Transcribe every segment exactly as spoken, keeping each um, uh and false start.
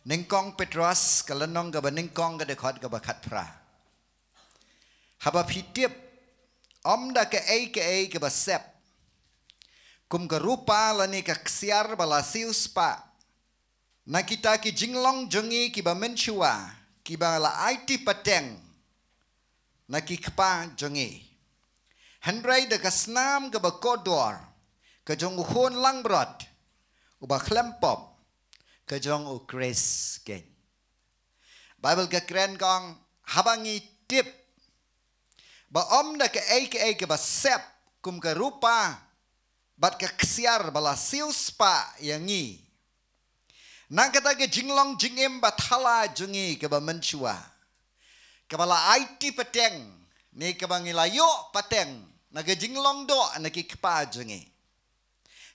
Nyngkong Petros ka lynnong kaba nyngkong ka dkhot kaba khatphra. Haba phi tip, ym da kaei kaei kaba sep, kum ka rupa lane ka ksiar ba la siewspah na kita ki jinglong jong ngi kiba mynshuwa, kiba la aiti pateng na ki kpa jong ngi. Hynrei da ka snam kaba kordor ka jong u Khun langbrot uba khlem pop, ka jong u Khrist keiñ. Baibl ka kren ka ong, haba ngi tip ba ym da kaei kaei kaba sep, kum ka rupa bad ka ksiar ba la siewspah ïa ngi na kata ka jinglong jingim bathala jong ngi kaba mynshuwa, kaba la aiti pateng, ne kaba ngi la ïoh pateng na ka jinglong doh na ki kpa jong ngi.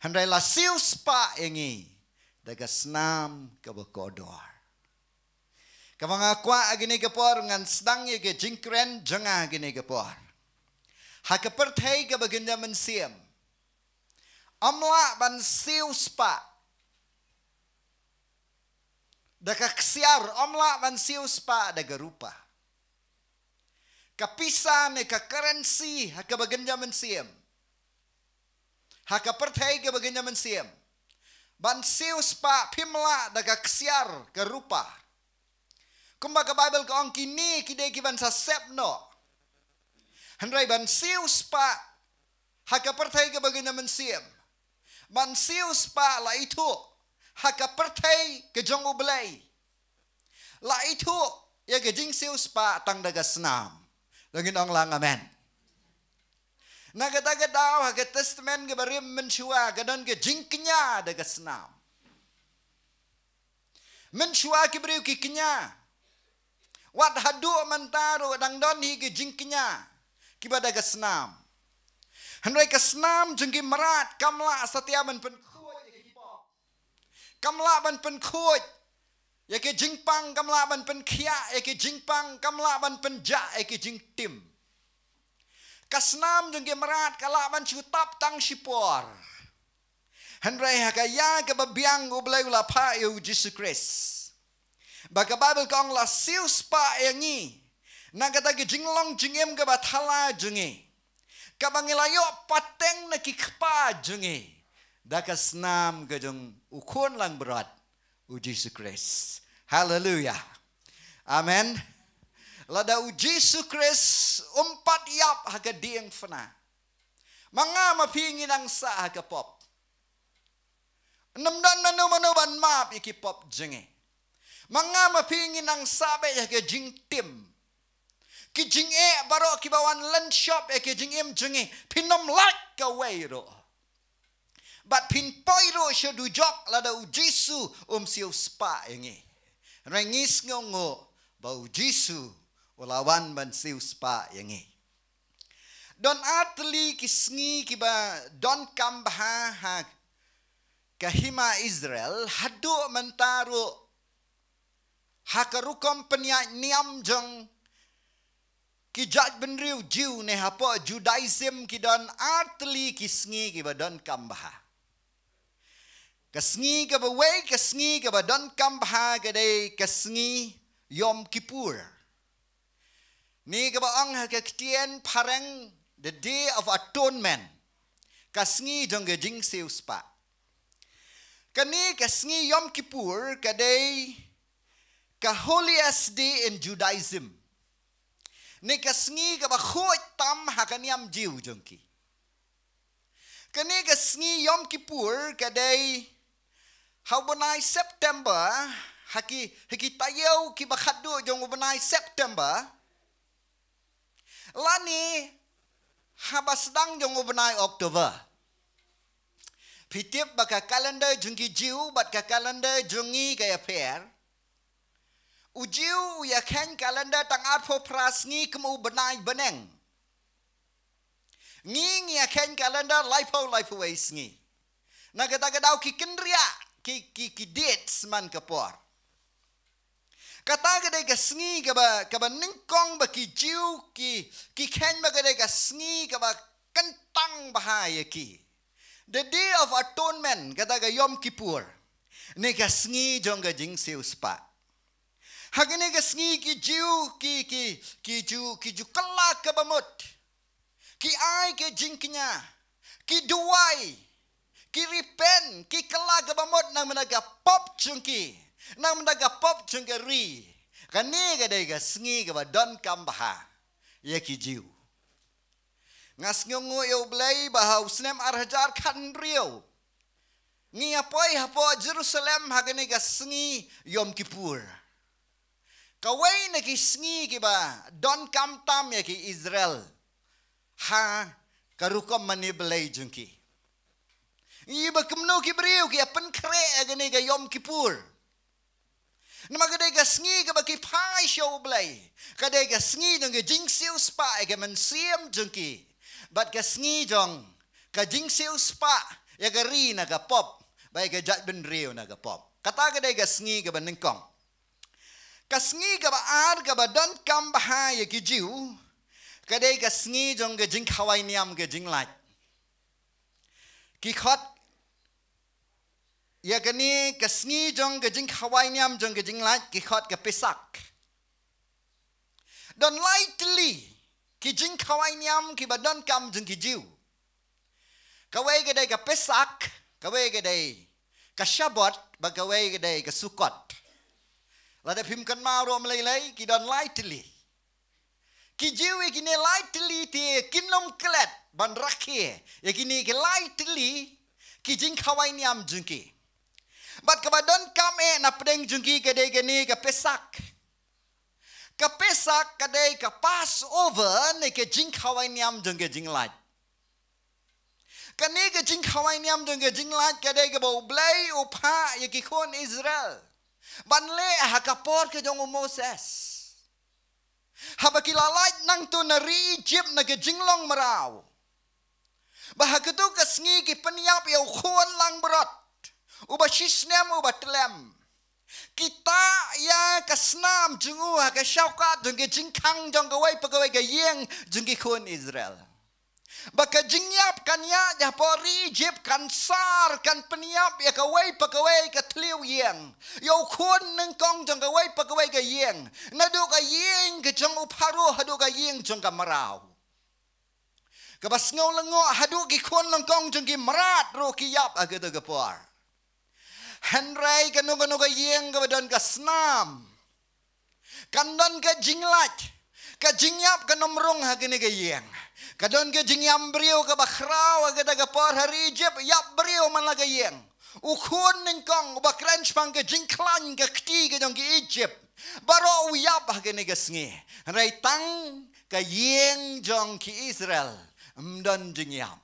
Hynrei la siewspah ïa ngi da ka snam kaba kordor. Kaba nga kwah ha kine ki por, ngan sdang ïa ka jingkren jong nga ha kine ki por. Ha ka pyrthei kaba kynja mynsiem, ym lah ban siewspah da ka ksiar, ym lah ban siewspah da ka rupa. Ka pisa ne ka currency ha kaba kynja mynsiem, ha ka pyrthei kaba kynja mynsiem, ban siewspah phim lah da ka ksiar, ka rupa. Kumba ka Baibl ka ong, kine ki dei kiban sa sep noh. Hynrei ban siewspah ha ka pyrthei kaba kynja mynsiem, ban siewspah, la ithuh, ha ka pyrthei ka jong U Blei, la ithuh ïa ka jingsiewspah tang da ka snam. Dang kin ong lang amen. Na kata ka daw, ha ka Testament kaba rim mynshuwa ka don ka jingkñia da ka snam. Mynshuwa ki briew ki kñia. Wat haduh mynta ruh dang don hi ki jingkñia kiba da ka snam. Hynrei ka snam jong ki mrad kam lah satia ban pynkhuid ïa ki pop. Kam lah ban pynkhuid ïa ki jingpang, kam lah ban pynkhiah ïa ki jingpang, kam lah ban pynjah ïa ki jingtim. Ka snam jong ki mrad ka lah ban shu tap tang shipor. Hynrei ha ka ïa kaba biang U Blei u la phah ïa U Jisu Khrist. Ba ka Baibl ka ong la siewspah ïa ngi na kata ka jinglong jingim kaba thala jong ngi, kaba ngi la ïoh pateng na ki kpa jong ngi da ka snam ka jong U Khun langbrot, U Jisu Khrist. Haleluia. Amen. Lada U Jisu Khrist um pat ïap ha ka diengphna, ma nga ma phi ngi nang sah ha ka pop. Ym don mano mano ban map ïa ki pop jong ngi. Ma nga ma phi ngi nang sah beit ha ka jingtim. Ki jingeh baroh kiba wan lynshop ïa ka jingim jong ngi, phin ym lait kawei ruh. Bad phin poi ruh sha dujok lada U Jisu um siewspah ïa ngi. Hynrei ngi sngewnguh ba U Jisu u la wan ban siewspah ïa ngi. Don artylli ki sngi kiba donkam bha ha ka hima Israel, haduh mynta ruh ha ka rukom pynïaid niam jong ki jaitbynriew Jiw ne hapoh Judaism ki don artylli ki sngi kiba donkam bha. Ka sngi kaba wei, ka sngi kaba donkam bha ka dei ka sngi Yom Kippur. Ne kaba ong ha ka ktien phareng, the Day of Atonement. Ka sngi jong ka jingsiewspah. Kane ka sngi Yom Kippur ka dei ka holiest day in Judaism. Ne ka sngi kaba khuid tam ha ka niam Jiw jong ki. Kane ka sngi Yom Kippur ka dei ha u bnai September, ha ki, ha ki taïew kiba khatduh jong u bnai September, lane haba sdang jong u bnai October. Phi tip ba ka calendar jong ki Jiw bad ka calendar jong ngi ka ïapher. U Jiw u ïakheiñ calendar tang arphew phra sngi kum u bnai bneng. Ngi, ngi ïakheiñ calendar laiphew, laiphew wei sngi. Na kata ka daw ki kynriah ki, ki, ki dates man ka por. Kata ka dei ka sngi kaba, kaba nyngkong ba ki Jiw ki, ki kheiñ ba ka dei ka sngi kaba kyntang bha ïa ki. The Day of Atonement, kata ka Yom Kippur. Ne ka sngi jong ka jingsiewspah. Ha kane ka sngi ki Jiw, ki, ki, ki ju, ki ju kylla ka bamut. Ki ai ka jingkñia. Ki duwai. Ki repent, ki kylla ka bamut namar ka pop jong ki. Namar ka pop jong ka ri. Kane ka dei ka sngi kaba donkam bha ïa ki Jiw. Nga sngewnguh ïa U Blei ba ha u snem ar hajar khathynriew ngi ïa poi hapoh Jerusalem ha kane ka sngi Yom Kippur. Kawei na ki sngi kiba donkam tam ïa ki Israel ha ka rukom mane blei jong ki. Ngi ba kumno ki briew ki ïa pynkhreh ïa kane ka Yom Kippur. Namar ka dei ka sngi kaba ki phai sha U Blei. Ka dei ka sngi jong ka jingsiewspah ïa ka mynsiem jong ki. Bad ka sngi jong ka jingsiewspah ïa ka ri na ka pop. Bad ïa ka jaitbynriew na ka pop. Kata ka dei ka sngi kaba nyngkong. Ka sngi kaba ar kaba donkam bha ïa ki Jiw. Ka dei ka sngi jong ka jingkhawai niam ka jinglait. Ki khot ïa kane ka sngi jong ka jingkhawai niam jong ka jinglait ki khot ka Pesach. Don lai tylli ki jingkhawai niam kiba donkam jong ki Jiw. Kawei ka dei ka Pesach, kawei ka dei ka Shavuot, bad kawei ka dei ka Sukkot. Lada phim kynmaw ruh mlei lei ki don lai tylli. Ki Jiw ïa kine lai tylli te kin ym klet ban rakhe ïa kine ki lai tylli ki jingkhawai niam jong ki. Bad kaba donkam eh na pdeng jong ki ka dei kane ka Pesach. Ka Pesach ka dei ka Passover ne ka jingkhawai niam jong ka jinglait. Kane ka jingkhawai niam jong ka jinglait ka dei kaba U Blei u phah ïa ki khun Israel ban leh ha ka por ka jong u Moses. Haba ki la lait nangta na ri Egypt na ka jinglong mraw. Ba ha katu ka sngi ki pynïap ïa u khun langbrot. Uba shisnem uba tlem. Kita ïa ka snam jong u ha ka shawkat jong ka jingkhang jong kawei pa kawei ka ïing jong ki khun Israel. Ba ka jingïap kan ïaid hapoh ri Egypt kan sar kan pynïap ïa kawei pa kawei ka thliew ïing. Ïa u khun nyngkong jong kawei pa kawei ka ïing. Naduh ka ïing ka jong u Pharaoh haduh ka ïing jong ka mraw. Kaba sngew lyngngoh haduh ki khun nyngkong jong ki mrad ruh ki ïap ha kata ka por. Hynrei kano kano ka ïing kaba don ka snam. Kan don ka jinglait. Ka jingïap kan ym rung ha kane ka ïing. Ka don ka jingïam briew kaba khraw ha kata ka por ha ri Egypt ïap briew man la ka ïing. U khun nyngkong uba kren shaphang ka jingkhlaiñ ka kti ka jong ki Egypt. Baroh u ïap ha kane ka sngi. Hynrei tang ka ïing jong ki Israel. Ym don jingïap.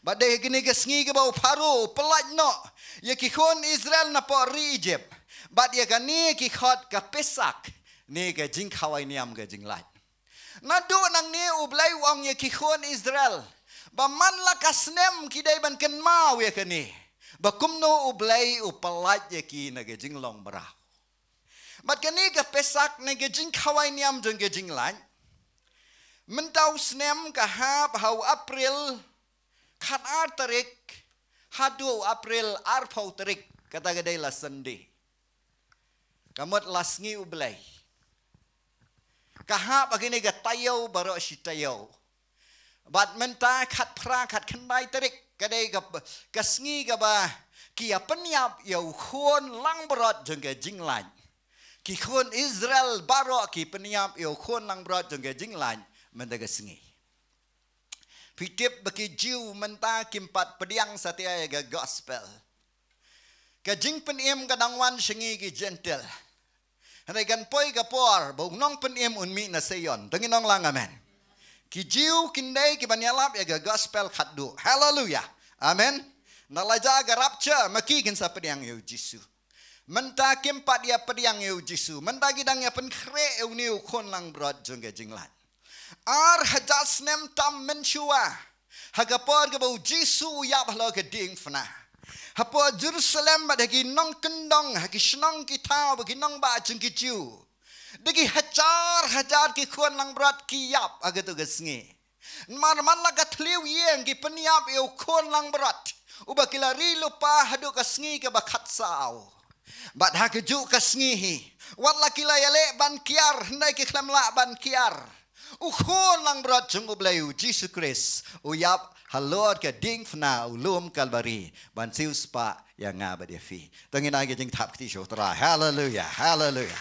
Bad dei ha kane ka sngi kaba u Pharaoh u pyllait noh ïa ki khun Israel napoh ri Egypt. Bad ïa kane ki khot ka Pesach ne ka jingkhawai niam ka jinglait. Naduh nangne U Blei u ong ïa ki khun Israel ba man la ka snem ki dei ban kynmaw ïa kane. Ba kumno U Blei u pyllait ïa ki na ka jinglong mraw. Bad kane ka Pesach ne ka jingkhawai niam jong ka jinglait. Mynta u snem ka hap ha u April khatar tarik haduh u April arphew tarik kata ka dei la Sunday. Ka mut la sngi U Blei. Ka hap ha kane ka taïew baroh shi taïew. Bad mynta khatphra khatkhyndai tarik ka dei ka, ka sngi kaba ki ïa pynïap ïa u khun langbrot jong ka jinglait. Ki khun Israel baroh ki pynïap ïa u khun langbrot jong ka jinglait mynta ka sngi. Phi tip ba ki Jiw mynta kim pat pdiang satia ïa ka gospel. Ka jingpynim ka dang wan sha ngi ki Jentil. Hynrei kan poi ka por ba u nongpynim un mih na Sion. To ngin ong lang amen. Ki Jiw kin dei kiban ïalap ïa ka gospel khatduh. Haleluya. Amen. Na la jia ka rapture ma ki kin sa pdiang ïa u Jisu. Mynta kim pat ïa pdiang ïa u Jisu. Mynta ki dang ïa pynkhreh ïa une u khun langbrot jong ka jinglait. Ar hajar snem tam mynshuwa. Ha ka por kaba u Jisu u ïap halor ka diengphna. Hapoh Jerusalem bad ha ki nongkyndong, ha ki shnong ki thaw, bad ki nongbah jong ki Jiw. Da ki hajar hajar ki khun langbrot ki ïap ha katu ka sngi. Namar man la ka thliew ïing ki pynïap ïa u khun langbrot. uba ki la ri lypa haduh ka sngi kaba khatsaw. Bad ha kajuh ka sngi hi, wat la ki la ïaleh ban kiar, hynrei ki khlem lah ban kiar. U Khun langbrot jong U Blei U Jisu Khrist u ïap halor ka diengphna u lum Kalbari ban siewspah ïa nga bad ïa phi. To ngin ai ka jingthap kti sha U Trai. Haleluia, haleluia.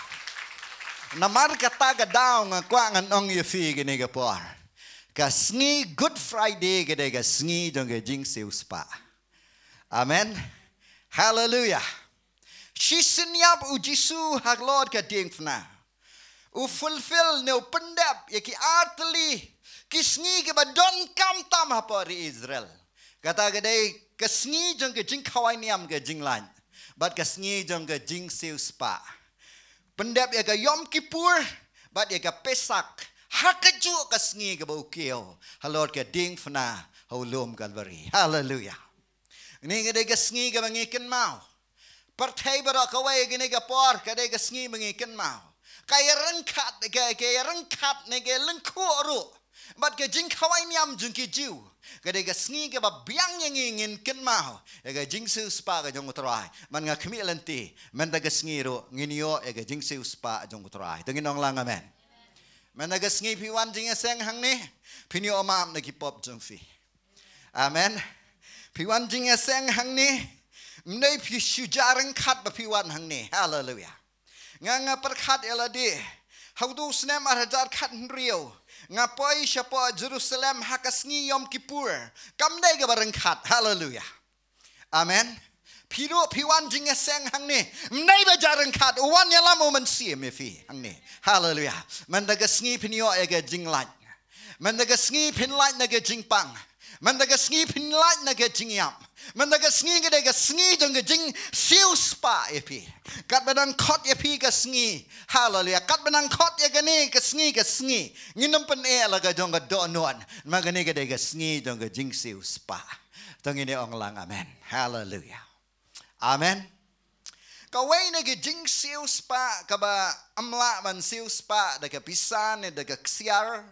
Namar kata ka daw nga kwah ngan ong ïa phi kane ka por, ka sngi Good Friday ka dei ka sngi jong ka jingsiewspah. Amen. Haleluia. Shisien ïap U Jisu halor ka diengphna, u fulfill ne u pyndep ïa ki artylli ki sngi kiba donkam tam ha por Israel. Kata ka dei ka sngi jong ka jingkhawai niam ka jinglait, bad ka sngi jong ka jingsiewspah. Pyndep ïa ka Yom Kippur bad ïa ka Pesach ha kajuh ka sngi kaba u kiew halor ka diengphna ha u lum Kalbari. Haleluia. Kane ka dei ka sngi kaba ngi kynmaw. Pyrthei baroh kawei, kane ka por ka dei ka sngi ba ngi kynmaw. Ka ïaryngkat, ka, ka ïaryngkat ne ka lyngkhuh ruh bad ka jingkhawai niam jong ki Jiw. Ka dei ka sngi kaba biang ïa ngi ngin kynmaw ïa ka jingsiewspah ka jong U Trai. Bad nga khmih lynti, mynta ka sngi ruh ngin ïoh ïa ka jingsiewspah jong U Trai. To ngin ong lang amen. Mynta ka sngi phi wan jingïaseng hangne, phin ïoh map na ki pop jong phi. Amen. Phi wan jingïaseng hangne, ym dei phi shu jia ryngkat ba phi wan hangne. Haleluia. Nga, nga pyrkhat ïa lade, ha uto u snem ar hajar khathynriew nga poi shapoh Jerusalem ha ka sngi Yom Kippur. Kam dei kaba ryngkat. Haleluia. Amen. Phi ruh phi wan jingïaseng hangne, ym dei ba jia ryngkat. U wan ïalam U Mynsiem ïa phi hangne. Haleluia. Mynta ka sngi phin ïoh ïa ka jinglait. Mynta ka sngi phin lait na ka jingpang. Mynta ka sngi phin lait na ka jingïap. Mynta ka sngi ka dei ka sngi jong ka jingsiewspah ïa phi. Katba nang khot ïa phi ka sngi. Haleluia. Katba nang khot ïa kane ka sngi, ka sngi, ngin ym pyneh la ka jong ka dohnud. Ma kane ka dei ka sngi jong ka jingsiewspah. To ngin ong lang amen. Haleluia. Amen. Kawei na ka jingsiewspah kaba ym lah ban siewspah da ka pisa ne da ka ksiar,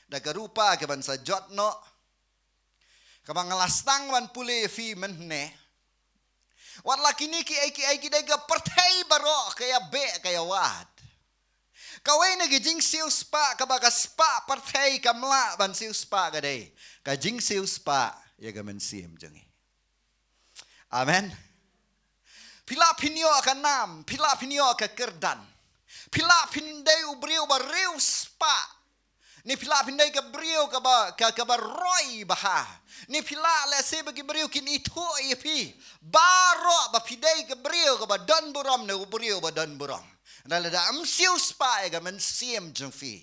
da ka rupa kaban sa jot noh, kaba nga la sdang ban pule ïa phi mynne. Wat la kine kiei kiei ki dei ka pyrthei baroh ka ïa beh ka ïa wad. Kawei na ka jingsiewspah kaba ka spah pyrthei kam lah ban siewspah ka dei ka jingsiewspah ïa ka mynsiem jong ngi. Amen. Phi lah phin ïoh ka nam, phi lah phin ïoh ka kyrdan. Phi lah phin dei u briew ba riewspah. Ne phi lah phin dei ka briew kaba, ka, kaba roi bha. Ne phi lah lehse ba ki briew kin ithuh ïa phi baroh ba phi dei ka briew kaba don burom ne u briew ba don burom. Hynrei lada ym siewspah ïa ka mynsiem jong phi,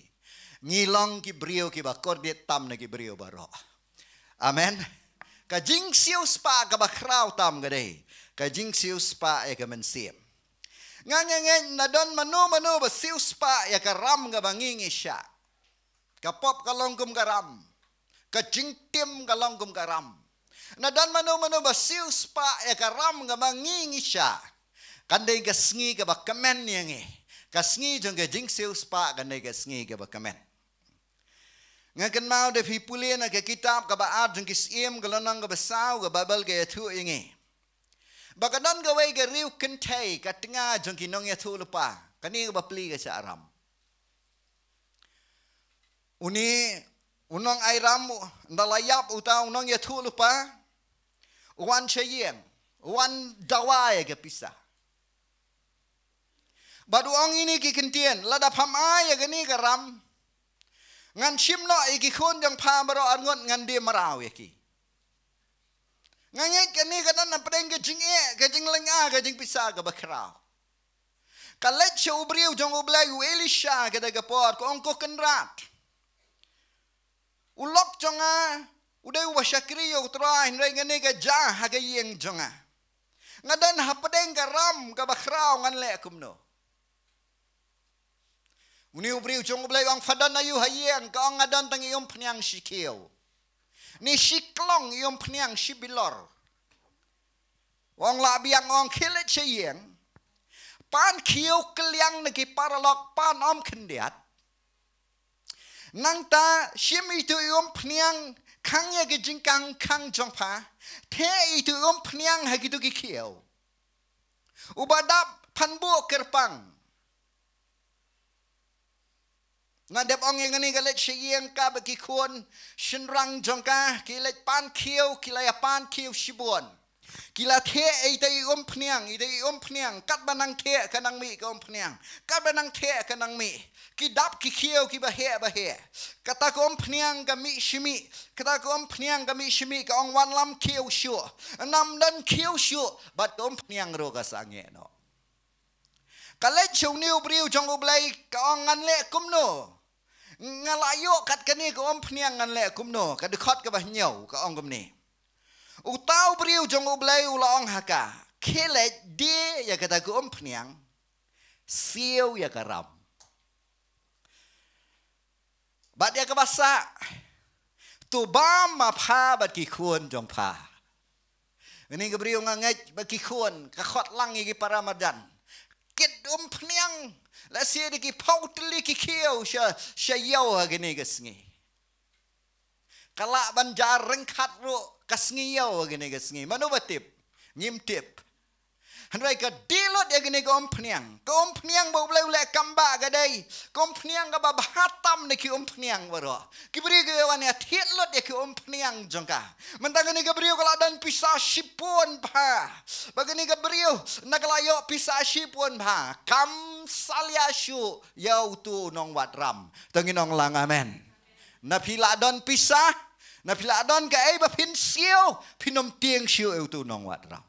ngi long ki briew kiba kordit tam na ki briew baroh. Amen. Ka jingsiewspah kaba khraw tam ka dei ka jingsiewspah ïa ka mynsiem. Nga, nga ngeit na don mano mano ba siewspah ïa ka ram kaba ngi ngi shah. Ka pop ka long kum ka ram. Ka jingtim ka long kum ka ram. Na don mano mano ba siewspah ïa ka ram kaba ngi ngi shah, kan dei ka sngi kaba kmen ïa ngi. Ka sngi jong ka jingsiewspah kan dei ka sngi kaba kmen. Nga kynmaw da phi pule na ka kitab kaba ar jong ki Syiem, ka lynnong kaba saw, ka Baibl ka ïathuh ïa ngi ba ka don kawei ka riew kynthei, ka tnga jong ki nongïathuhlypa. Kane kaba plie ka shah ram. Une u nongai ram, ynda la ïap uta u nongïathuhlypa, u wan sha ïing, u wan dawa ïa ka pisa. Bad u ong ïa kine ki ktien, lada pham ai ïa kane ka ram, ngan shim noh ïa ki khun jong pha baroh arngut, ngan die mraw ïa ki. Nga ngeit kane ka don hapdeng ka jingeh, ka jinglynga, ka jingpisa kaba khraw. Ka leit sha u briew jong U Blei u Elisha kata ka por, ka ong, ko Kynrad, u lok jong nga u dei uba shakri ïa U Trai, hynrei kane ka jia ha ka ïing jong nga. Nga don hapdeng ka ram kaba khraw, ngan leh kumno? Une u briew jong U Blei u ong, pha don aïu ha ïing? Ka ong, nga don tang i umphniang shi khiew, ne shi klong i umphniang shi bilor. U ong, lah biang, u ong, khie leit sha ïing, pan khiew kylliang na ki paralok, pan ym khyndiat. Nangta shim ito i umphniang, Khang ïa ki jingkhang khang jong pha. Theh ïa uto u umphniang ha kito ki khiew. Uba dap phan buh kyrpang. Nga dep ong ïa kane ka leit sha ïing ka ba ki khun shynrang jong ka ki leit pan khiew, ki la ïa pan khiew shibun. Ki la theh ïa ito i umphniang, ito i umphniang, katba nang theh ka nang mih ka umphniang, katba nang theh ka nang mih. Ki dap ki khiew kiba heh ba heh. Kata ka umphniang ka mih shi mih, kata ka umphniang ka mih shi mih, ka ong wan lam khiew shuh. Ym don khiew shuh, bad ka umphniang ruh ka sangeh noh. Ka leit sha une u briew jong U Blei, ka ong ngan leh kumno. Nga la ïoh kat kane ka umphniang ngan leh kumno, ka dkhot kaba hynñiew, ka ong kumne. Uta u briew jong U Blei u la ong ha ka. Khie leit die ïa kata ka umphniang. Siew ïa ka ram. Bad ïa kaba sah. To bam ma pha bad ki khun jong pha. Kane ka briew nga ngeit ba ki khun, ka khot lang ïa ki para madan. Kit umphniang, la siew da ki phew tylli ki khiew sha, sha ïew ha kane ka sngi. Ka lah ban jar ryngkat ruh ka sngi ïew ha kane ka sngi. Mano ba tip? Ngim tip. Hynrei ka die lut ïa kane ka umphniang. Ka umphniang ba U Blei u leh kam ba ka dei. Ka umphniang kaba bha tam na ki umphniang baroh. Ki briew ki wan ïa thied lut ïa ki umphniang jong ka. Mynta kane ka briew ka la don pisa shiphew pha. Ba kane ka briew na ka la ïoh pisa shiphew pha. Kam salia shuh ïa uto u nongwad ram. To ngin ong lang amen. Na phi la don pisa, na phi la don kaei ba phin siew, phin ym tieng shuh ïa uto u nongwad ram.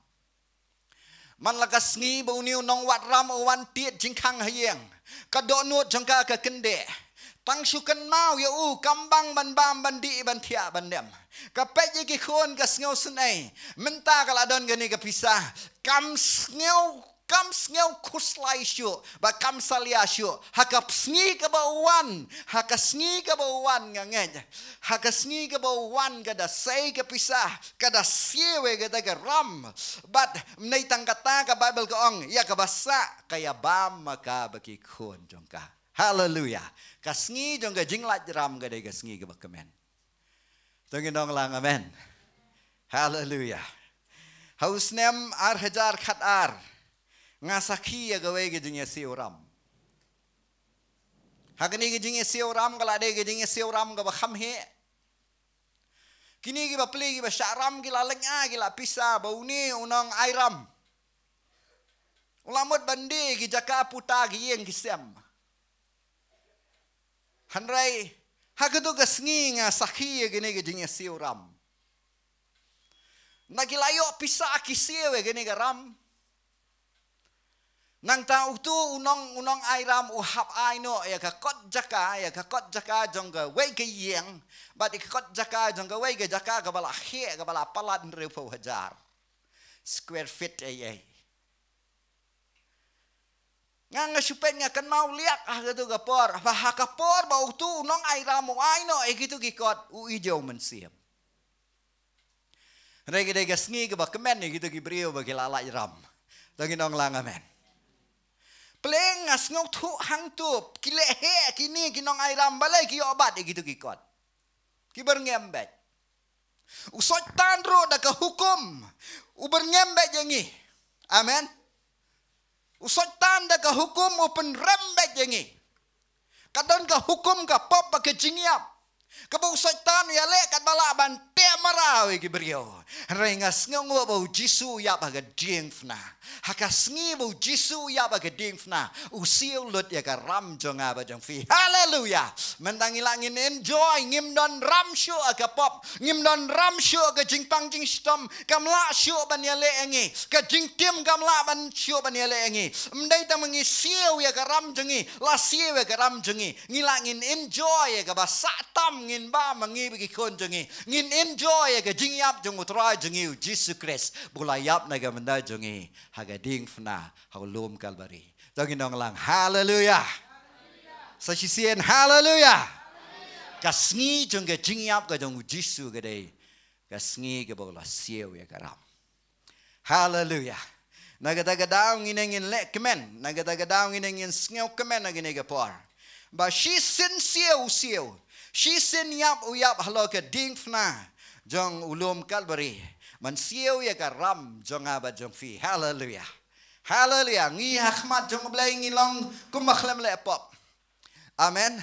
Man la ka sngi ba une u nongwad ram u wan tied jingkhang ha ïing. Ka dohnud jong ka ka kyndeh. Tang shu kynmaw ïa u kam bang ban bam ban dih ban thiah ban dem. Ka peit ïa ki khun ka sngew sngewsynei. Mynta ka la don kane ka pisa. Kam sngew, kam sngew khuslai shuh. Ba kam salia shuh. Ha ka sngi kaba u wan. Ha ka sngi kaba u wan nga ngeit. Ha ka sngi kaba u wan ka da sei ka pisa. Ka da siew ïa kata ka ram. Bad ym dei tang kata ka Baibl ka ong. Ïa kaba sah ka ïa bam ma ka bad ki khun jong ka. Haleluia. Ka sngi jong ka jinglait ram ka dei ka sngi kaba kmen. To ngin ong lang amen. Haleluia. Ha u snem ar hajar khat ar. Nga sakhi ïa kawei ka jingïasiew ram. Ha kane ka jingïasiew ram ka la dei ka jingïasiew ram kaba kham heh. Kine kiba plie kiba shah ram ki la lynga ki la pisa ba une u nong ai ram. U la mut ban die ki jaka puta ki ïing ki sem. Hynrei ha kato ka sngi nga sakhi ïa kane ka jingïasiew ram. Na ki la ïoh pisa ki siew ïa kane ka ram. Nangta uto u nong, u nong ai ram u hap ai noh ïa ka kot jaka, ïa ka kot jaka jong kawei ka ïing. Bad ïa ka kot jaka jong kawei ka jaka kaba la heh, kaba la palat hynriewphew hajar square feet ei ei. Nga nga shu peit nga kynmaw liak ha kato ka por. Ba ha ka por ba uto u nong ai ram u ai noh ïa kito ki kot u ïa u mynsiem. Hynrei ka dei ka sngi kaba kmen ïa kito ki briew ba ki la lait ram. To ngin ong lang amen. Plie nga sngewthuh hangto ki leh heh kine ki nong ai ram balei ki ïoh bat ïa kito ki kot. Ki byrngem beit. U Soitan ruh da ka hukum u byrngem beit ïa ngi. Amen. U Soitan da ka hukum u pynrem beit ïa ngi. Ka don ka hukum ka pop bad ka jingïap. Kaba u Soitan u ïaleh katba lah ban teh marwei ki briew. Hynrei nga sngewnguh ba u Jisu u ïap ha ka diengphna. Ha ka sngi ba u Jisu u ïap ha ka diengphna, u siew lut ïa ka ram jong nga bad jong phi. Haleluia. Mynta ngi lah ngin enjoy, ngim don ram shuh ha ka pop, ngim don ram shuh ha ka jingpang jingshitom, kam lah shuh ban ïaleh ïa ngi. Ka jingtim kam lah ban shuh ban ïaleh ïa ngi. Ym dei tang ma ngi siew ïa ka ram jong ngi, la siew ïa ka ram jong ngi. Ngi lah ngin enjoy ïa kaba sah tam, ngin bam ma ngi bad ki khun jong ngi. Ngin enjoy ïa ka jingïap jong u Trai jong ngi u Jisu Khrist. Ba u la ïap na ka bynta jong ngi ha ka diengphna ha u lum Kalbari. To ngin ong lang haleluia. Sa shisien haleluia. Ka sngi jong ka jingïap ka jong u Jisu ka dei ka sngi kaba u la siew ïa ka ram. Haleluia. Na kata ka daw ngin ïa ngin leh kmen, na kata ka daw ngin ïa ngin sngew kmen ha kane ka por. Ba shisien siew siew, Shisien ïap u ïap halor ka diengphna jong u lum Kalbari ban siew ïa ka ram jong nga bad jong phi. Haleluia. Haleluia. Ngi ha khmat jong U Blei ngi long kum ba khlem leh pop. Amen.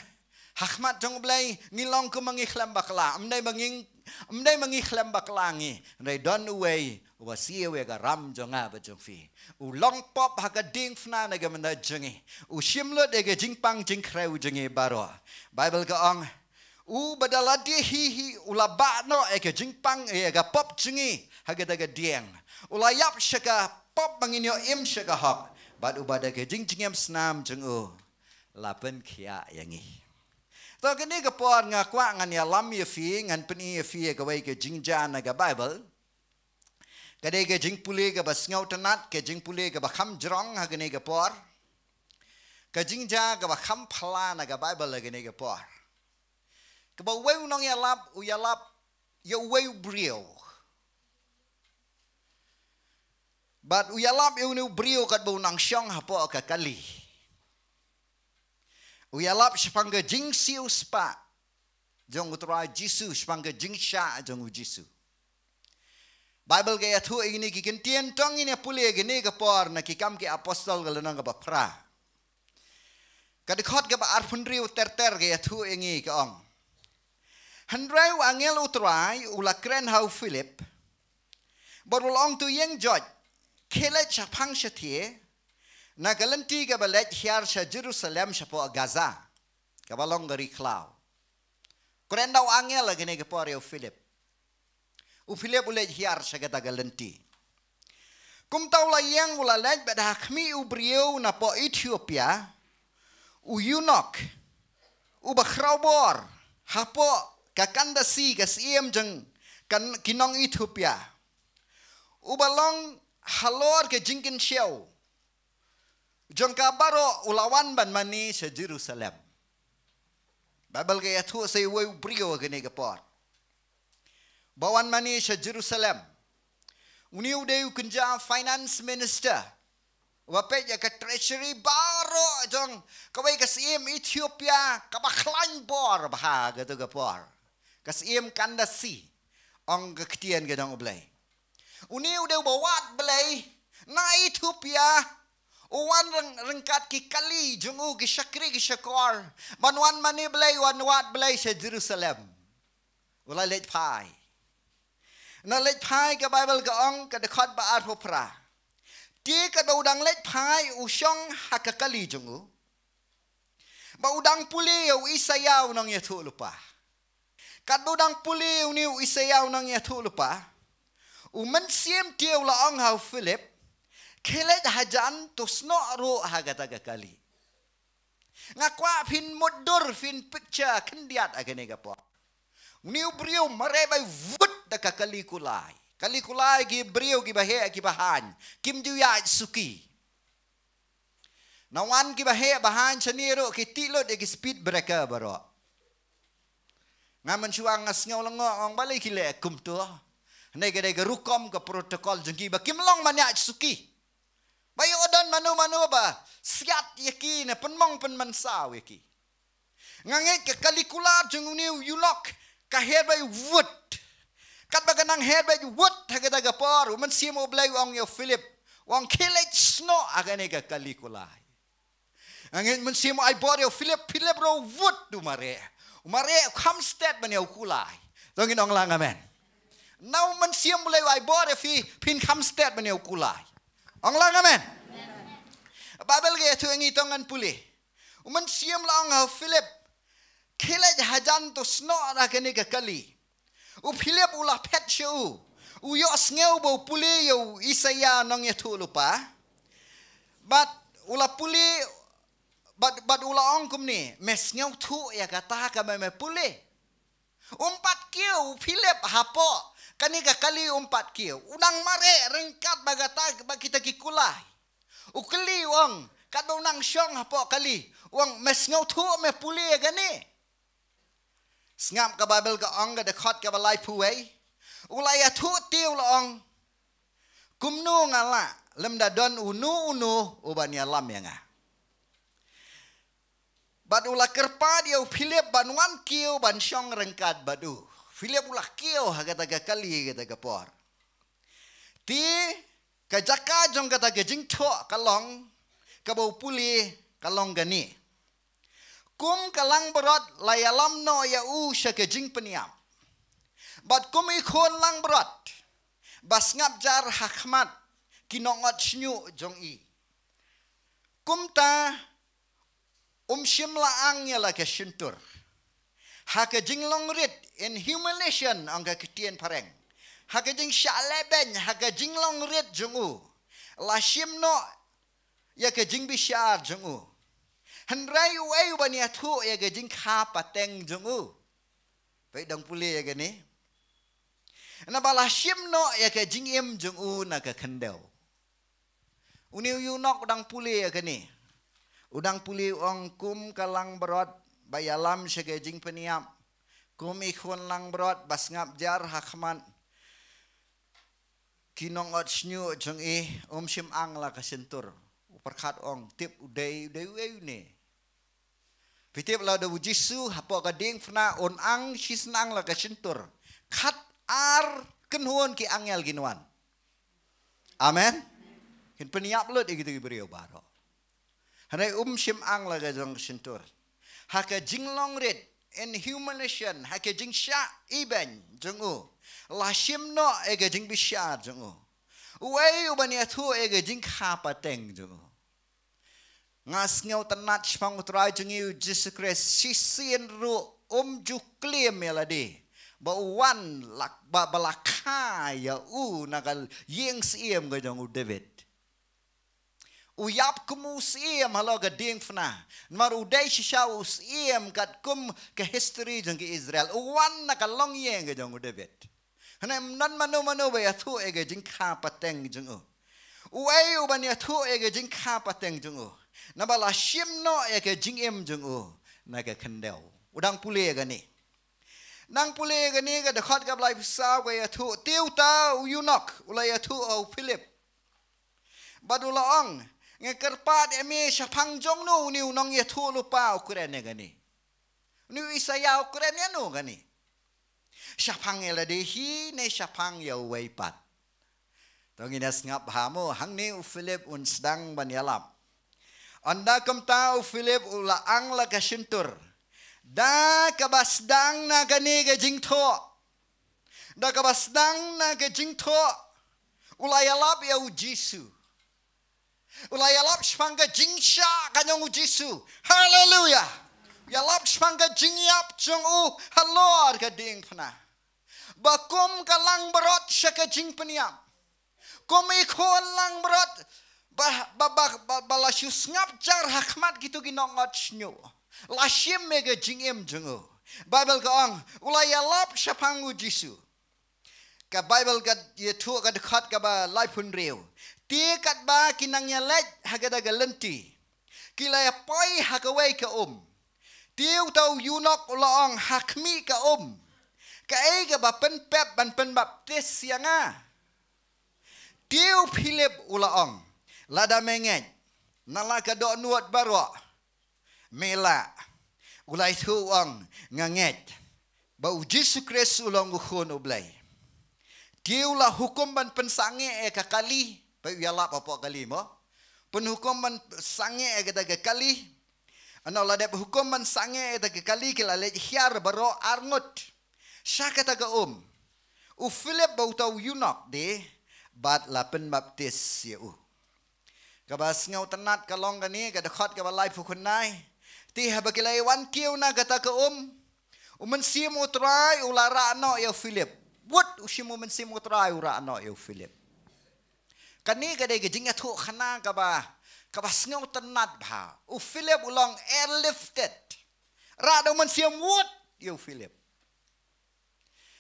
Ha khmat jong U Blei ngi long kum ba ngi khlem bakla. Ym dei ba ngi, ym dei ba ngi khlem bakla ngi. Hynrei don uwei uba siew ïa ka ram jong nga bad jong phi. U long pop ha ka diengphna na ka bynta jong ngi. U shim lut ïa ka jingpang jingkhrew jong ngi baroh. Baibl ka ong, u ba da la die hi hi u la bah noh ïa ka jingpang, ïa ka pop jong ngi ha kata ka dieng. U la ïap sha ka pop ba ngin ïoh im sha ka hok. Bad uba da ka jingjngem snam jong u la pynkhiah ïa ngi. To, kane ka por nga kwah ngan ïalam ïa phi, ngan pyni ïa phi ïa kawei ka jingjia na ka Baibl. Ka dei ka jingpule kaba sngewtynnat, ka jingpule kaba kham jrong ha kane ka por. Ka jingjia kaba kham phylla na ka Baibl ha kane ka por. Kaba uwei u nongïalap u ïalap ïa uwei u briew. Bad u ïalap ïa une u briew katba u nang shong hapoh ka kali. U ïalap shaphang ka jingsiewspah jong U Trai Jisu, shaphang ka jingshah jong U Jisu. Baibl ka ïathuh ïa ngi ki kyntien, to ngin ïa pule ïa kane ka por na Ki Kam ki Apostol ka lynnong kaba phra. Ka dkhot kaba arphew hynriew ter ter ka ïathuh ïa ngi, ka ong: Hynrei u angel U Trai u la kren ha u Philip, bad u la ong, to ïeng joit, khie leit shaphang shathie na ka lynti kaba leit hiar sha Jerusalem shapoh Gaza, kaba long ka ri khlaw. Kren da u angel ha kane ka por ïa u Philip. U Philip u leit hiar sha kata ka lynti. Kumta u la ïeng, u la leit, bad ha khmih u briew napoh Ethiopia, u eunuch, uba khrawbor hapoh ka Kandasi, ka syiem jong ka, ki nong Ethiopia, uba long halor ka jingkynshew jong ka baroh, u la wan ban mane sha Jerusalem. Baibl ka ïathuh sa ïa uwei u briew ha kane ka por ba wan mane sha Jerusalem. Une u dei u kynja finance minister, uba peit ïa ka treasury baroh jong kawei ka syiem Ethiopia kaba khlaiñ bor bha ha kato ka por, ka syiem Kandasi, ong ka ktien ka jong U Blei. Une u dei uba wad Blei na Ethiopia, u wan ryng-, ryngkat ki kali jong u, ki shakri ki shakor, ban wan mane Blei, wan wad Blei sha Jerusalem. U la leit phai. Na leit phai, ka Baibl ka ong, ka dkhot ba arphew phra, te katba u dang leit phai, u shong ha ka kali jong u, ba u dang pule ïa u Isaïah u nongïathuhlypa. Katba u dang pule ïa une u Isaïah u nongïathuhlypa, U Mynsiem te u la ong ha u Philip, khie leit hajan, to snoh ruh ha kata ka kali. Nga kwah phin mutdur, phin picture khyndiat ha kane ka por. Une u briew mareh bad wut da ka kali kulai. Kali kulai ki briew kiba heh kiba haiñ, kim ju ïaid suki. Na wan kiba heh ba haiñ shane ruh ki tih lut ïa ki speed breaker baroh. Nga mynshuwa nga sngew lyngngoh, ong balei ki leh kumto. Hynrei ka dei ka rukom ka protocol jong ki ba kim long ban ïaid suki. Ba ïoh don mano mano ba siat ïa ki ne pynmong pynmynsaw ïa ki. Nga ngeit ka kali kulai jong une u eunuch ka her bad wut. Katba ka nang her bad wut ha kata ka por, U Mynsiem U Blei u ong ïa u Philip, u ong khie leit snoh ha kane ka kali kulai. Nga ngeit Mynsiem u ai bor ïa u Philip, Philip ruh u wut, u mareh. U mareh, u kham stet ban ïa u kulai. To ngin ong lang amen. Na U Mynsiem U Blei u ai bor ïa phi, phin kham stet ban ïa u kulai. Ong lang amen. Baibl ka ïathuh ïa ngi, to ngan pule. U Mynsiem u la ong ha u Philip, khie leit hajan, to snoh ha kane ka kali. U Philip u la phet sha u. U ïohsngew ba u pule ïa u Isaïah nongïathuhlypa. Bad u la pule, bad, bad u la ong kumne, me sngewthuh ïa kata kaba me pule? Um pat kiew u Philip hapoh kane ka kali, um pat kiew. U dang mareh ryngkat bad kata, bad kita ki kulai. U kylli, u ong, katba u nang shong hapoh kali, u ong, me sngewthuh, me pule ïa kane? Sngap, ka Baibl ka ong, ka dkhot kaba laiphew wei, u la ïathuh te u la ong, kumno nga lah lymda don uno uno uban ïalam ïa nga? Bad u la kyrpad ïa u Philip ban wan kiew ban shong ryngkat bad u. Philip u la kiew ha kata ka kali kata ka por. Te ka jaka jong kata ka jingthoh ka long, kaba u pule ka long kane. Kum ka langbrot la ïalam noh ïa u sha ka jingpynïap. Bad kum i khun langbrot ba sngap jar ha khmat ki nongot shñiuh jong i. Kumta um shym la ang ïa la ka shyntur. Ha ka jinglong rit, in humiliation ong ka ktien phareng. Ha ka jingshah lehbeiñ, ha ka jinglong rit jong u. La shim noh ïa ka jingbishar jong u. Hynrei uei uban ïathuh ïa ka jingkha pateng jong u? Peit dang pule ïa kane. Naba la shim noh ïa ka jingim jong u na ka khyndew. Une u eunuch u dang pule ïa kane. U dang pule u ong kum ka langbrot ba ïalam sha ka jingpynïap. Kum i khun langbrot ba sngap jar ha khmat ki nongot shñiuh jong i, um shym ang la ka shyntur. U pyrkhat ong tip u dei, u dei uei une. Phi tip lada u Jisu hapoh ka diengphna un ang shisnang la ka shyntur. Khat ar kynhun ki angel kin wan. Amen. Kin pynïap lut ïa kitu ki briew baroh. Hynrei um shym ang la ka jong ka shyntur. Ha ka jinglong rit, in humiliation, ha ka jingshah ibeiñ jong u. La shim noh ïa ka jingbishar jong u. Uei uban ïathuh ïa ka jingkha pateng jong u? Nga sngewtynnat shaphang u Trai jong ngi u Jisu Khrist, shisien ruh um ju klim ïa lade ba u wan la, ba, ba la kha ïa u na ka ïing syiem ka jong u David. U ïap kum u syiem halor ka diengphna. Namar u dei shisha u syiem katkum ka history jong ka Israel. U wan na ka longïing ka jong u David. Hynrei ym don mano mano ba ïathuh ïa ka jingkha pateng jong u. Uei uban ïathuh ïa ka jingkha pateng jong u? Naba la shim noh ïa ka jingim jong u na ka khyndew. U dang pule ïa kane. Dang pule ïa kane, ka dkhot kaba laiphew saw ka ïathuh, te uta u eunuch u la ïathuh ha u Philip. Bad u la ong, nga kyrpad ïa me, shaphang jong no une u nongïathuhlypa ba u kren ïa kane? Une u Isaïah u kren ïa no kane? Shaphang ïa lade hi ne shaphang ïa uwei pat? To ngin ïa sngap bha mo, hangne u Philip un sdang ban ïalap. Ynda kumta u Philip u la ang la ka shyntur da kaba sdang na kane ka jingthoh. Da kaba sdang na ka jingthoh, u la ïalap ïa u Jisu. U la ïalap shaphang ka jingshah ka jong u Jisu. Haleluya. U ïalap shaphang ka jingïap jong u halor ka diengphna. Ba kum ka langbrot sha ka jingpynïap, kum i khun langbrot ba, ba, ba, ba, ba la shu sngap jar ha khmat kito ki nongot shñiuh, la shim ïa ka jingim jong u. Baibl ka ong, u la ïalap shaphang u Jisu. Ka Baibl ka ïathuh, ka dkhot kaba laiphew hynriew, te katba ki nang ïaleit ha kata ka lynti, ki la ïa poi ha kawei ka um. Te uta u eunuch u la ong ha khmih ka um, kaei kaba pynpep ban pynbaptis ïa nga? Te u Philip u la ong, lada me ngeit na la ka dohnud baroh me lah. U la ïathuh u ong, nga ngeit ba u Jisu Khrist u long u Khun u Blei. Te u la hukum ban pynsangeh ïa ka kali, ba u ïalap hapoh kali mo. Pynhukum ban sangeh ïa kata ka kali. Ano la dep hukum ban sangeh ïa kata ka kali, ki la leit hiar baroh arngut sha kata ka um. U Philip bad uta u eunuch de, bad la pynbaptis ïa u. Kaba sngewtynnat ka long kane, ka dkhot kaba laiphew khyndai. Te haba ki la ïa wan kiew na kata ka um, u Mynsiem u Trai u la rah noh ïa u Philip. Wut, u shim u Mynsiem u Trai u rah noh ïa u Philip. Kane ka dei ka jingïathuhkhana kaba, kaba sngewtynnat bha. U Philip u long airlifted. Rah da u Mynsiem wut ïa u Philip.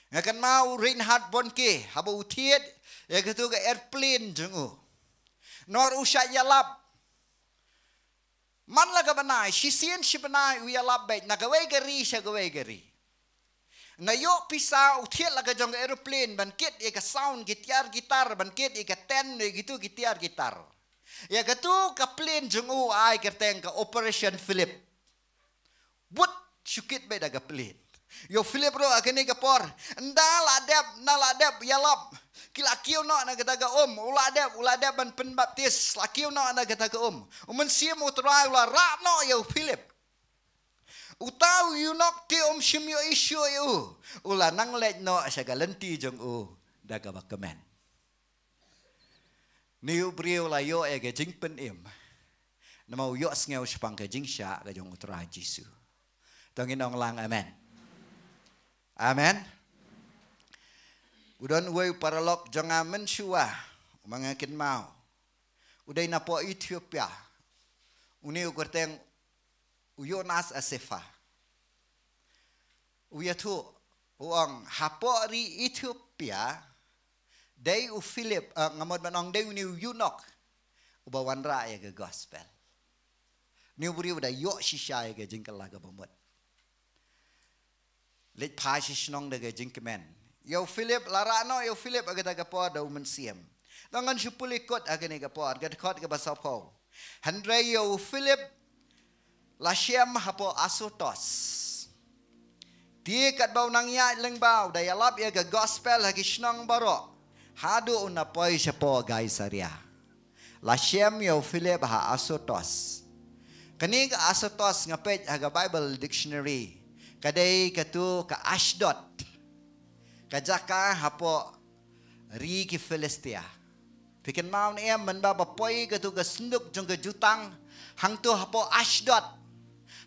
Nga kynmaw u Reinhard Bonnke, haba u thied ïa katu ka airplane jong u. Nor u shah ïalap. Man la ka bnai, shisien shi bnai u ïalap beit, na kawei ka ri sha kawei ka ri. Na ïoh pisa u thied la ka jong ka aeroplane, ban kit ïa ka sound ki tiar ki tar, ban kit ïa ka tent, ïa kitu ki tiar ki tar. Ïa katu ka plane jong u ai kyrteng ka Operation Philip. Bud shu kit beit da ka plied. Ïa u Philip ruh ha kane ka por, ynda la dep, ynda la dep ïalap, ki la kiew noh na kata ka um. U la dep, u la dep ban pynbaptis, la kiew noh na kata ka um. U Mynsiem U Trai u la rah noh ïa u Philip. Uta u eunuch te um shym ïohi shuh ïa u. U la nang leit noh sha ka lynti jong u da kaba kmen. Une u briew u la ïoh ïa ka jingpynim namar u ïohsngew shaphang ka jingshah ka jong U Trai Jisu. To ngin ong lang amen. Amen. U don uwei u paralok jong nga mynshuwa, u ma nga kynmaw, u dei napoh Ethiopia. Une u kyrteng u Jonas Asefa. U ïathuh, u ong, hapoh ri Ethiopia, dei u Philip, eh, nga mut ban ong dei une u eunuch uba wanrah ïa ka gospel. Une u briew u da ïoh shisha ïa ka jingkylla kaba mut. Leit phai sha shnong da ka jingkmen. Ïa u Philip, la rah noh ïa u Philip ha kata ka por da u Mynsiem. To ngan shu pule kut ha kane ka por, ka dkhot kaba saphew. Hynrei ïa u Philip la shem hapoh Asotos. Te katba u nang ïaid lyngba, u da ïalap ïa ka gospel ha ki shnong baroh, haduh u na poi shapoh Kaisaria. La shem ïa u Philip ha Asotos. Kane ka Asotos nga peit ha ka Bible Dictionary, ka dei katu ka Ashdod, ka jaka hapoh ri ki Philistia. Phi kynmaw ne em, mynba ba poi katu ka synduk jong ka jutang hangtu hapoh Ashdod,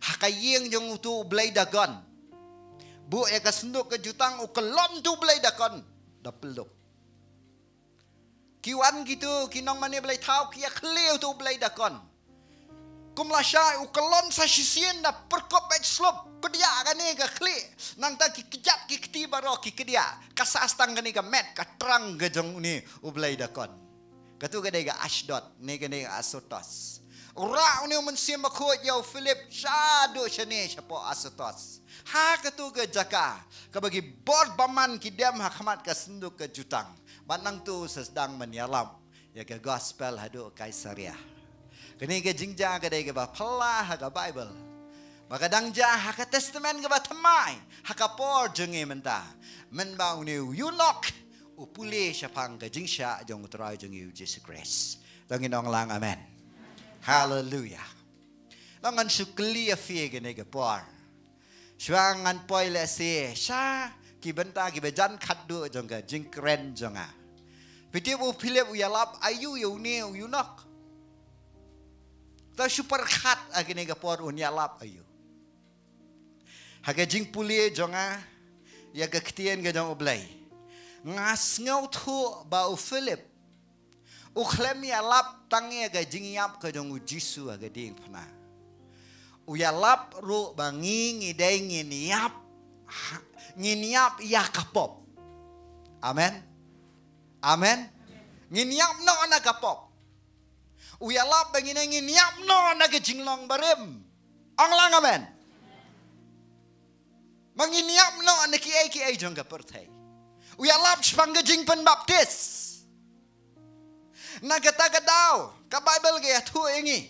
ha ka ïing jong utu u blei Dagon. Buh ïa ka synduk ka jutang, u kyllon utu u blei Dagon da pyllup. Ki wan kitu ki nongmane blei thaw, ki ïa khlieh utu u blei Dagon. Kum lashai, u kyllon sa shisien da pyrkhat beit slop. Kdiah kane ka khlieh. Nangta ki kjat ki kti baroh ki kdiah. Ka sah tang kane ka met ka trang ka jong une u blei Dagon. Katu ka dei ka Ashdod, ne ka dei ka Asotos. U rah une u Mynsiem Bakhuid ïa u Philip shaduh shane shapoh Asotos. Ha katu ka jaka kaba ki bor bymman ki dem ha khmat ka synduk ka jutang. Bad nangtu u sa sdang ban ïalap ïa ka gospel haduh Kaisaria. Kane ka jingjia ka dei kaba phylla ha ka Bible. Ba ka dang jia ha ka Testament kaba thymmai, ha ka por jong ngi mynta. Mynba une u eunuch u pule shaphang ka jingshah jong U Trai jong ngi U Jisu Khrist. To ngin ong lang amen. Haleluia. Ngan shu kylli ïa phi kane ka por. Shuwa ngan poi lehse sha ki bynta kiba jan khatduh jong ka jingkren jong nga. Phi tip u Philip u ïalap aïu ïa une u eunuch? To shu pyrkhat ha kane ka por, un ïalap aïu. Ha ka jingpule jong nga ïa ka ktien ka jong U Blei, nga sngewthuh ba u Philip u khlem ïalap tang ïa ka jingïap ka jong U Jisu ha ka diengphna. U ïalap ruh ba ngi, ngi dei ngin ïap, ha, ngin ïap ïa ka pop. Amen. Amen. Ngin ïap noh na ka pop. U ïalap ba ngi ne ngin ïap noh na ka jinglong barim. Ong lang amen. Ba ngin ïap noh na kiei kiei jong ka pyrthei. U ïalap shaphang ka jingpynbaptis. Na kata ka daw ka Bible ka ïathuh ïa ngi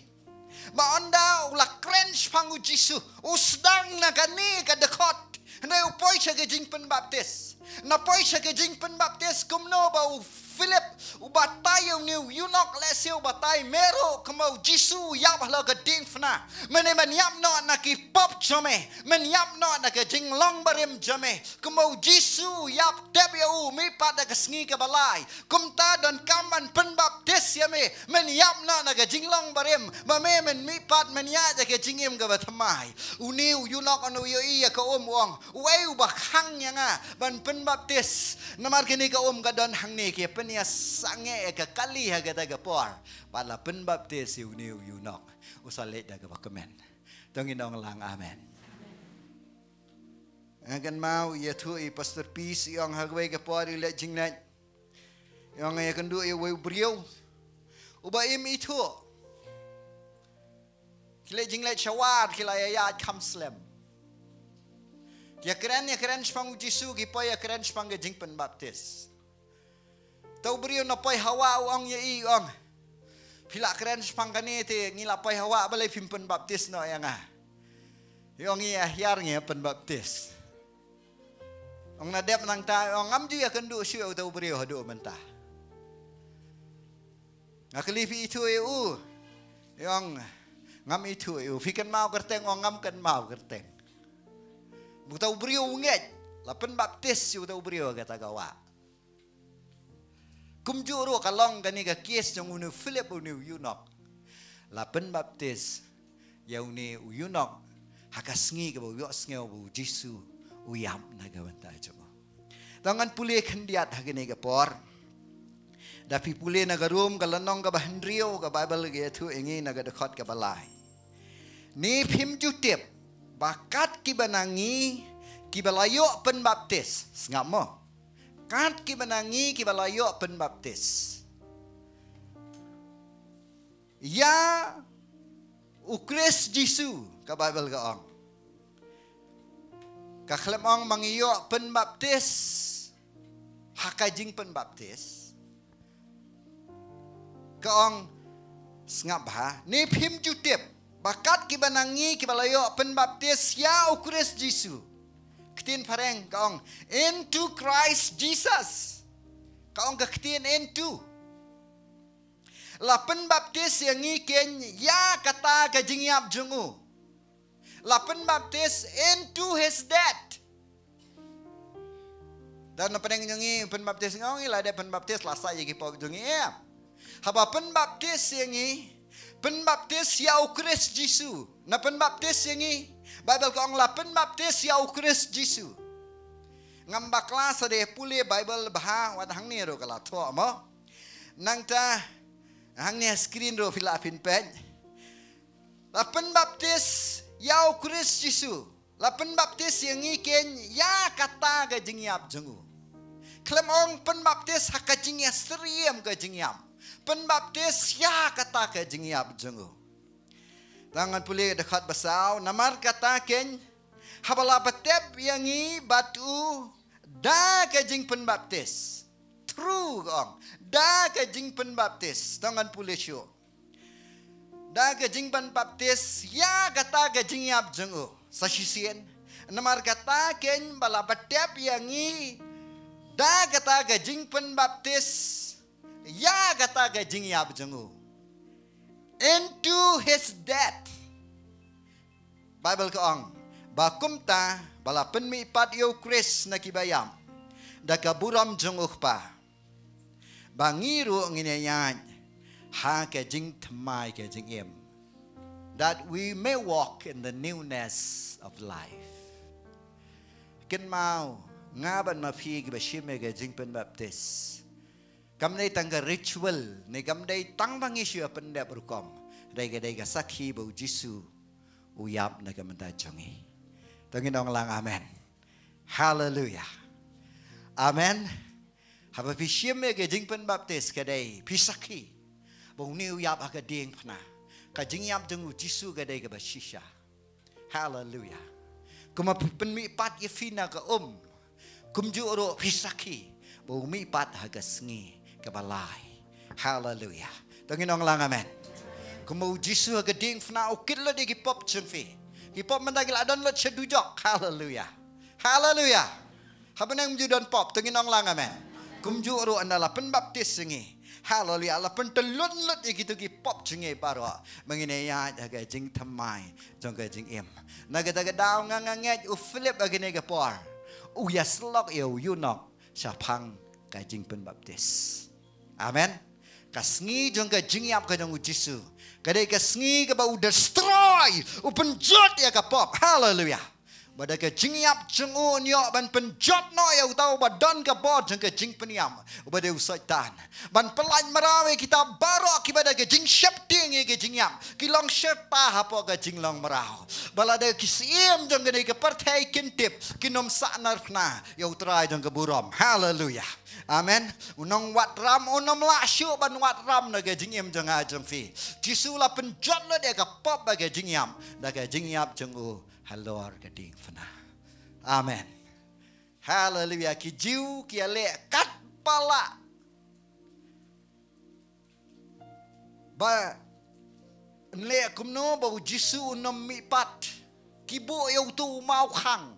ba ynda u la kren shaphang U Jisu, u sdang na kane ka dkhot, hynrei u poi sha ka jingpynbaptis. Na poi sha ka jingpynbaptis kumno ba u Philip u batai ïa une u eunuch, lehse u batai, me ruh kumba U Jisu u ïap halor ka diengphna, me ne men ïap noh na ki pop jong me, men ïap noh na ka jinglong barim jong me. Kumba U Jisu u ïap tep ïa u mihpat ha ka sngi kaba lai, kumta donkam ban pynbaptis ïa me, men ïap noh na ka jinglong barim, ba me men mihpat men ïaid ha ka jingim kaba thymmai. Une u eunuch u ïohi ïa ka um, u ong, uei uba khang ïa nga ban pynbaptis? Namar kane ka um ka don hangne, ki pynïasangeh ïa ka kali ha kata ka por. Bad la pynbaptis ïa une u eunuch, u sa leit da kaba kmen. To ngin ong lang amen. Nga kynmaw ïathuh i Pastor Peace, i ong ha kawei ka por i leit jingleit, i ong ïakynduh ïa uwei u briew uba im ithuh. Ki leit jingleit sha war, ki la ïaid kham slem. Ki ïakren, ïakren shaphang U Jisu, ki poi ïakren shaphang ka jingpynbaptis. Te u briew na poi ha wah u ong ïa i, u ong, phi la kren shaphang kane te ngi la poi ha wah, balei phim pynbaptis noh ïa nga? Ïa ong ïa hiar ngi ïa pynbaptis. Ong na dep nangta, ong ngam ju ïa kynduh shuh ïa uta u briew haduh mynta. Nga kylli phi ithuh ïa u. Ïa ong ngam ithuh ïa u. Phi kynmaw kyrteng, ong ngam kynmaw kyrteng. Uta u briew u ngeit. La pynbaptis ïa uta u briew ha kata ka wah. Kumjuh ruh ka long kane ka case jong une u Philip, une u eunuch. La pynbaptis ïa une u eunuch ha ka sngi kaba u ïohsngew ba u Jisu u ïap na ka bynta jong u. To ngan pule khyndiat ha kane ka por. Da phi pule na ka Rom ka lynnong kaba hynriew, ka Baibl ka ïathuh ïa ngi na ka dkhot kaba lai. Ne phim ju tip ba kat kiba na ngi kiba la ïoh pynbaptis, sngap mo. Kat kiba na ngi kiba la ïoh pynbaptis ïa u Khrist Jisu, ka Baibl ka ong. Ka khlem ong ba ngi ïoh pynbaptis ha ka jingpynbaptis. Ka ong, sngap bha, ne phim ju tip ba kat kiba na ngi kiba la ïoh pynbaptis ïa u Khrist Jisu. Ktien phareng ka ong, into Christ Jesus. Ka ong ka ktien into. La pynbaptis ïa ngi kein ïa kata ka jingïap jong u. La pynbaptis into his death. Da na pdeng jong ngi pynbaptis, nga ong ngi la dep pynbaptis la sah ïa ki pop jong ngi, em. Haba pynbaptis ïa ngi, pynbaptis ïa u Khrist Jisu. Na pynbaptis ïa ngi, Baibl ka ong la pynbaptis ïa u Khrist Jisu. Ngam bakla sa dei pule Baibl bha, wat hangne ruh ka la thoh mo. Nangta hangne screen ruh phi lah phin peit. La pynbaptis ïa u Khrist Jisu. La pynbaptis ïa ngi kein ïa kata ka jingïap jong u. Khlem ong pynbaptis ha ka jingïasyriem ka jingïap. Pynbaptis ïa kata ka jingïap jong u. To ngan pule dkhot ba saw, namar kata kein, haba la pyntip ïa ngi bad u da ka jingpynbaptis. Through ka ong, da ka jingpynbaptis. To ngan pule shuh. Da ka jingpynbaptis ïa kata ka jingïap jong u. Sa shisien. Namar kata kein ba la pyntip ïa ngi da kata ka jingpynbaptis ïa kata ka jingïap jong u. Into his death. Baibl ka ong ba kumta ba la pynmihpat ïa u Khrist na kiba ïap da ka burom jong u Kpa, ba ngi ruh ngin ïaid ha ka jingthymmai ka jingim, that we may walk in the newness of life. Kynmaw, nga bad ma phi kiba shim ïa ka jingpynbaptis, kam dei tang ka ritual, ne kam dei tang ba ngi shu ïa pyndep rukom. Dei ka, dei ka sakhi ba u Jisu u ïap na ka bynta jong ngi. To ngin ong lang amen. Haleluia. Amen. Haba phi shim ïa ka jingpynbaptis ka dei phi sakhi ba une u ïap ha ka diengphna. Ka jingïap jong u Jisu ka dei kaba shisha. Haleluia. Kumba phi pynmihpat ïa phi na ka um, kumjuh ruh phi sakhi ba u mihpat ha ka sngi kaba lai. Haleluia. To ngin ong lang amen. Kumba u Jisu ha ka diengphna u kit lut ïa ki pop jong phi. Ki pop mynta ki la don lut sha dujok. Haleluia. Haleluia. Haba nang ju don pop, to ngin ong lang amen. Kumjuh ruh ynda la pynbaptis ïa ngi. Haleluia. La pyntyllun lut ïa kito ki pop jong ngi baroh. Ba ngin ïaid ha ka jingthymmai jong ka jingim. Na kata ka daw nga, nga ngeit u Philip ha kane ka por u ïasyllok ïa u eunuch shaphang ka jingpynbaptis. Amen. Ka sngi jong ka jingïap ka jong u Jisu ka dei ka sngi kaba u destroy, u pynjot ïa ka pop. Haleluia. Ba da ka jingïap jong u un ïoh ban pynjot noh ïa uta uba don ka bor jong ka jingpynïap, uba dei u Soitan. Ban pyllait mraw ïa kita baroh kiba da ka jingsheptieng ïa ka jingïap ki long sherta hapoh ka jinglong mraw. Ba lada ki syiem jong kane ka pyrthei kin tip, kin ym sahnarphna ïa u Trai jong ka burom. Haleluia. Amen. U nongwad ram un ym lah shuh ban wad ram na ka jingim jong nga jong phi. Jisu la pynjot lut ïa ka pop bad ka jingïap da ka jingïap jong u halor ka diengphna. Amen. Haleluia. Ki Jiw ki ïaleh katba lah ba yn leh kumno ba u Jisu un ym mihpat. Ki buh ïa uto u mawkhang.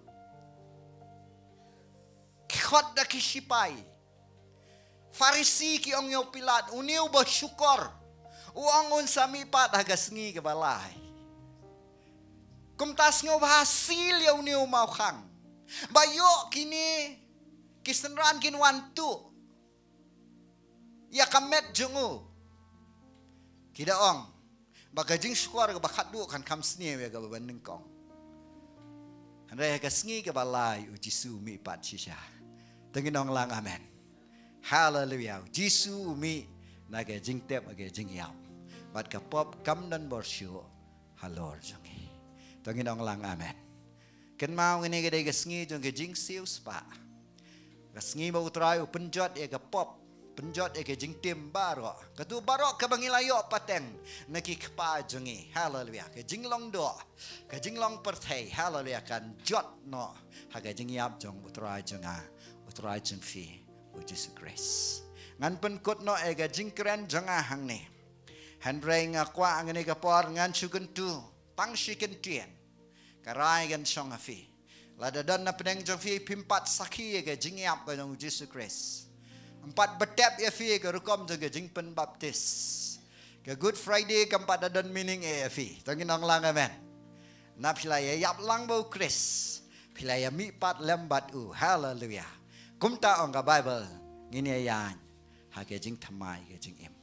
Ki khot da ki shipai. Pharisi ki ong ïa u Pilat, une uba shukor u ong un sa mihpat ha ka sngi kaba lai. Kumta sngewbha seal ïa une u mawkhang. Ba ïoh kine ki synran kin wan tuh ïa ka met jong u. Ki da ong ba ka jingshukor kaba khatduh kan kham sniew ïa kaba nyngkong. Hynrei ha ka sngi kaba lai u Jisu u mihpat shisha. To ngin ong lang amen. Haleluia. U Jisu u mih na ka jingtep ha ka jingïap. Bad ka pop kam don bor shuh halor jong ngi. To ngin ong lang amen. Kynmaw, kane ka dei ka sngi jong ka jingsiewspah. Ka sngi ba u Trai u pynjot ïa ka pop, pynjot ïa ka jingtim baroh. Kato baroh kaba ngi la ïoh pateng na ki kpa jong ngi. Haleluia. Ka jinglong doh, ka jinglong pyrthei. Haleluia. Kan jot noh ha ka jingïap jong u Trai jong nga, u Trai jong phi, u Jisu Khrist. Ngan pynkut noh ïa ka jingkren jong nga hangne. Hynrei nga kwah hangne ka por ngan shu kyntu tang shi kyntien. Ka rai kan shong ha phi. Lada don na pdeng jong phi phim pat sakhi ïa ka jingïap ka jong u Jisu Khrist. Ym pat btep ïa phi ïa ka rukom jong ka jingpynbaptis. Ka Good Friday kam pat da don meaning ïa phi. To ngin ong lang amen. Na phi la ïa ïap lang bad u Khrist. Phi la ïa mihpat lem bad u. Haleluia. Kumta ong ka Baibl, ngin ïa ïaid ha ka jingthymmai ka jingim.